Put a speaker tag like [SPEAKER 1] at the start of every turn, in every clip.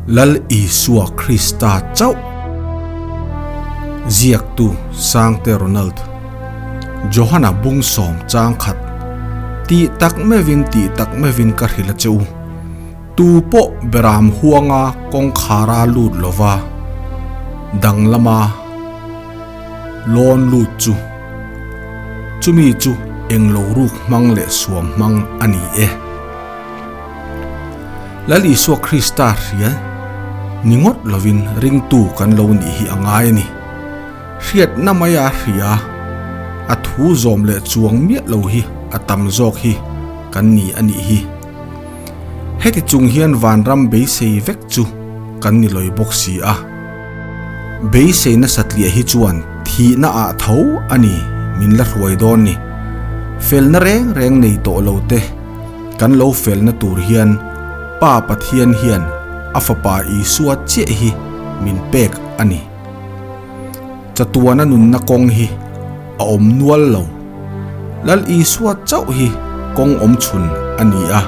[SPEAKER 1] Lal Isua Krista chauh. Ziaktu Sangte Ronald Johana bungsawm chang khat tih tak meuhin tih tak meuhin ka hrilh a che u. Tu pawh beram huanga kawngkhara lut lova danglama lawn lut chu chumi chu englo ruk hmang leh suam hmang a ni e. Lal Isua Krista hria ni ngawt lovin ringtu kan lo nih hi a ngai a ni. Hriatna maia hria a thu zawm leh chuang miah lo hi a tam zawk hi kan ni a nih hi. Heti chung hian vanram beisei vek chu kan ni lawi bawk si a. Beisei nasa tliah hi chuan thihna ah tho a ni min la hruai dawn ni. Felna reng reng nei tawh lo te kan lo felna tur hian Pa Pathian hian a Fapa Isua chiah hi min pek a ni. Chatuana nunna kawng hi a awm nual lo. Lal Isua chauh hi kawng awm chhun a ni a,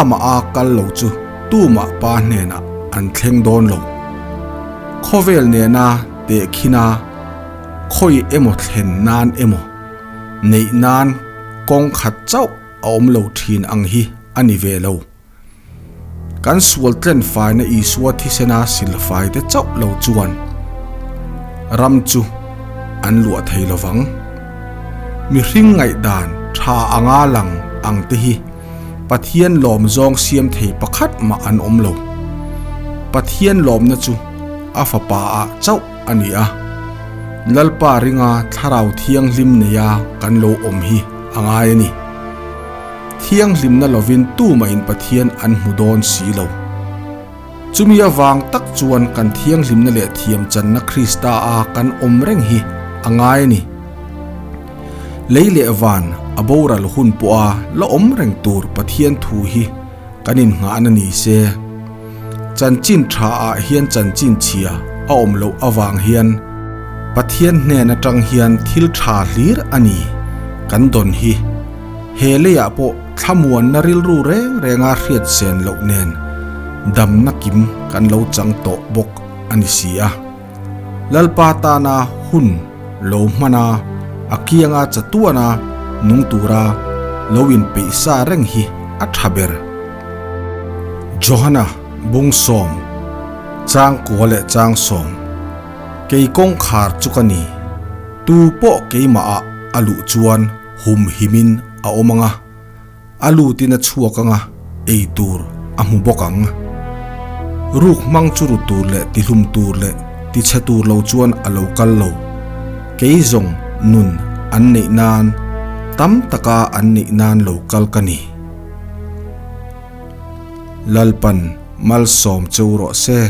[SPEAKER 1] amah a kal lo chu tumah Pa hnenah an thleng dawn lo. Khawvel nena tehkhina khawi emaw thlen nan emaw neih nan kawng khat chauh a awm lo thin ang hi a ni ve lo. Kan sual tlen faina Isua thisena silfai te chauh lo chuan ram chu an luah thei lo vang. Mihring ngaihdan tha anga lang ang te hi Pathian lawm zawng siam thei pakhat mah an awm lo. Pathian lawmna chu a fapa ah chauh a ni a, Lalpa ringa thlarau thianghlim neia kan lo awm hi a ngai a ni. Thianghlimna lovin tumahin Pathian an hmu dawn si lo. Chumi avang tak chuan kan thianghlimna leh thiamchanna Krista a kan awm reng hi a ngai a ni. Lei leh van a boral hun pawha la awm reng tur Pathian thu hi kan innghahna ni se. Chanchin tha ah hian chanchin chhia a awm loh avang hian Pathian hnen atang hian thil tha hlir a ni kan dawn hi. He leiah pawh thlamuanna rilru reng renga hriat sen loh nen damna kim kan lo chang tawh bawk a ni si a. Lalpa tana hun lo hman a, a kianga chatuana nung tura lo inpeih sa reng hi a tha ber. Johana Bungsawm, Changkua leh Changsawm, Kei kawngkhar chu ka ni, tu pawh keimahah a luh chuan hum himin a awm ang a, a lutin a chhuak ang a, ei tur a hmu bawk ang. Ruk hmang chu ru tur leh tihlum tur leh tichhe tur lo chuan a lo kal lo. Kei zawng nun an neih nan, tam taka an neih nan lo kal ka ni. Lalpan malsawm cheu rawh se.